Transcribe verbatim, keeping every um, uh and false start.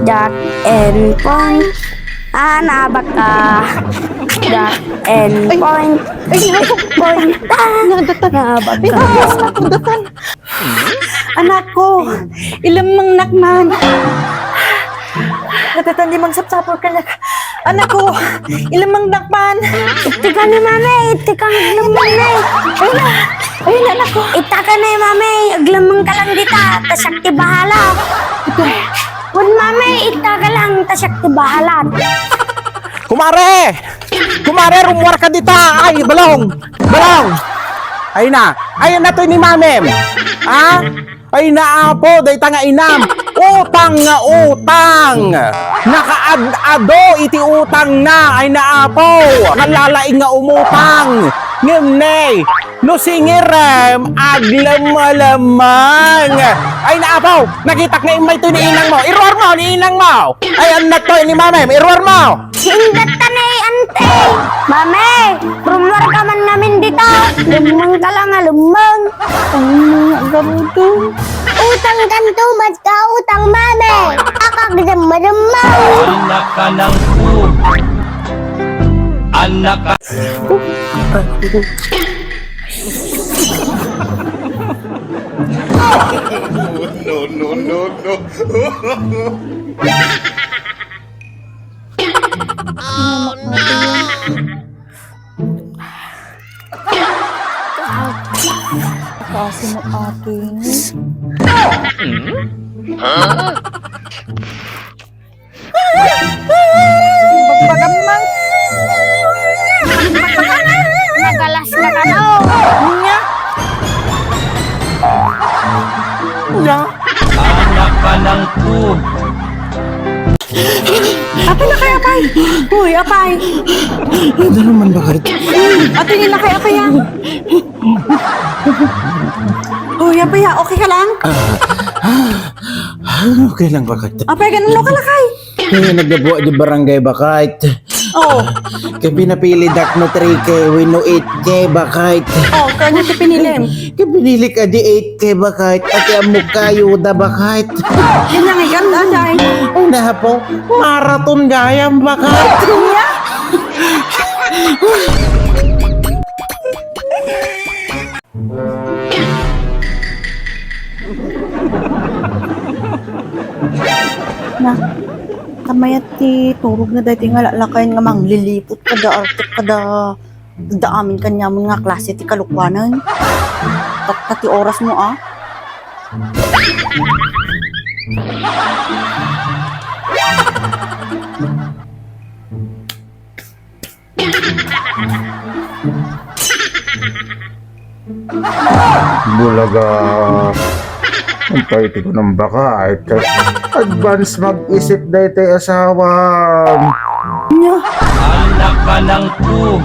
Jack and Point. Ah, nabaka. Jack and Point. Ay, ay, Point. Ah, nabaka. Ay, nabaka. Anak ko, ilamang nakman. Natatan di magsapsapor ka na. Anak ko, ilamang nakman. Iti ka ni mami, iti ka ni mami. Ayun na, ayun na, anak ko. Ita ka ni mami, aglamang ka lang dita, ta siak ti bahala. Wen mami, ita ka lang, ta siak ti bahala. Kumare! Kumare, rummuar ka dita! Ay, balong! Balong! Ay na! Ay na to ni mamem! Ha? Ay na, apo, dayta nga inam! Utang nga utang! Nakaad-ado iti utang na! Ay na, apo! Nalalaing nga umutang! Ngem ne, no singirem, aglemmalemang! Ay na, apo! Nakitak nga immay to ni inang mo! Iruar mo ni inang mo! Ay, annak to ni mamem! Iruar mo! Inggetta ni ante! Mami, rummuar ka man ngamin dita. Lemmeng ka lang a lemmeng. Ano nga garudo? Utang kanto, mas ka utang, mami. Akak dem mademmeng. Anak ka ng pu. Anak ka. No, no, no, no. Kasi mo akin. Bagbagan man. Nagalas na ka, no? Nya? Nya? Anak ka ng pu. Apay, lakay, apay. Hoy, apay. Ano naman ba, Kurt? Ate, lakay, apay, ah. Hoy, apay, ah. Okay ka lang? Ah, ah, okay lang, Bakit. Apay, ganun ka, lakay. Eh, nagdabuak di barangay, Bakit. Oh. Kaya pinapili dak no three K, wenno eight K, Bakit. Oh, kanya ti pinilim. Kaya pinilik a di eight K, Bakit. Ati amok kayo da, Bakit. Yan nga, yan, Ajay. Ay, nahapo. Marathon gayam, Bakit. Iya. Na, kamayat ti turog na daytoy nga lalaken nga manglilipot kada artik, kada, kada amin kaniamon nga klase ti kalokuanen. Tatta ti oras mo, ah. Bulaga. Ang paiti ko ng baka, ay, advance mag-isip daytoy asawa. Nya? Anak ka ng pu.